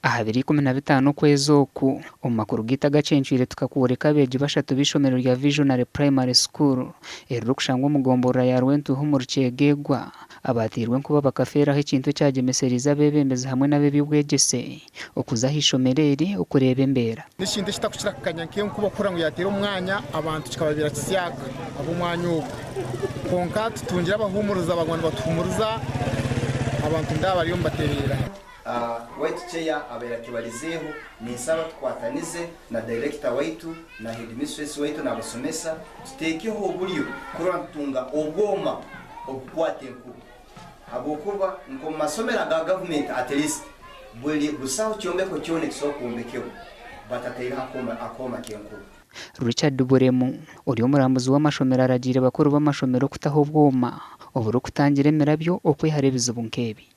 Aha biro 15 okwezi oku, omu makuru gaitu agacencwire tukakworeka abeegi bashatu b'eishomero rya Visionary Primary School eririkushangwa omu gomborora ya Rwentuuha omu Rukyegegwa abaateirwe enkuba bakafeeraho ekintu ekyagyemesereize abeebembezi hamwe n'ab'eby'obwegyese okuza aha ishomero eri okureeba embeera. N'ekintu ekitarikukira kukanya nk'enkuba kuhurira ngu yaateera omu mwanya abantu kikababeera kisyaka ab'omwanya ogwo. Kwonka tutungire abahuumuriza baguma nibatuhuumuriza abantu nindeeba bariyo nibatereera. Waitu Chair abaire atubarizeeho, ninsaba tukwatanize na Director waitu na Headmistress waitu n'abasomesa tuteekeho oburyo kurora nitutunga obwoma obukukwata enkuba habwokuba nk'omu masomero aga gavumenti at least buri busaho kyombeko kyona ekisobora kwombekebwa batataireho akooma k'enkuba. Richard Buremu, ori omurambuzi w'amashomero aragiire bakuru b'amashomero okutaho obwoma oburikutangira emirabyo okwehara ebizibu nk'ebi.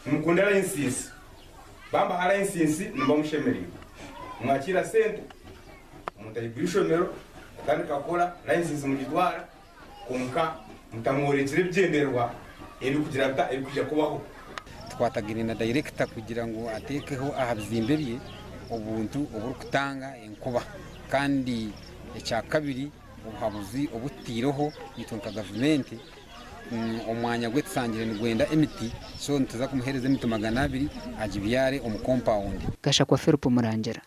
Nimukunda layisinsi. Bambaha layisinsi nimuba mushemereirwe. Mwakiira sente, omuntu aigura eishomero atandika kukora, layisinsi mugitwara kwonka mutamworekire ebigyendererwa ebirikugira bita ebirikwija kubaho. Tukwatagaine na dayirekita kugira ngu ateekeho aha bizimbe bye obuntu oburikutanga enkuba kandi ekyakabiri obuhabuzi obu tutaireho itwe nka gavumenti omwanya gwe tushangire nigwenda emiti so nituza kumuheereza emiti 200 agibyare omu kompawundi. Gashakwa Philip Murangira.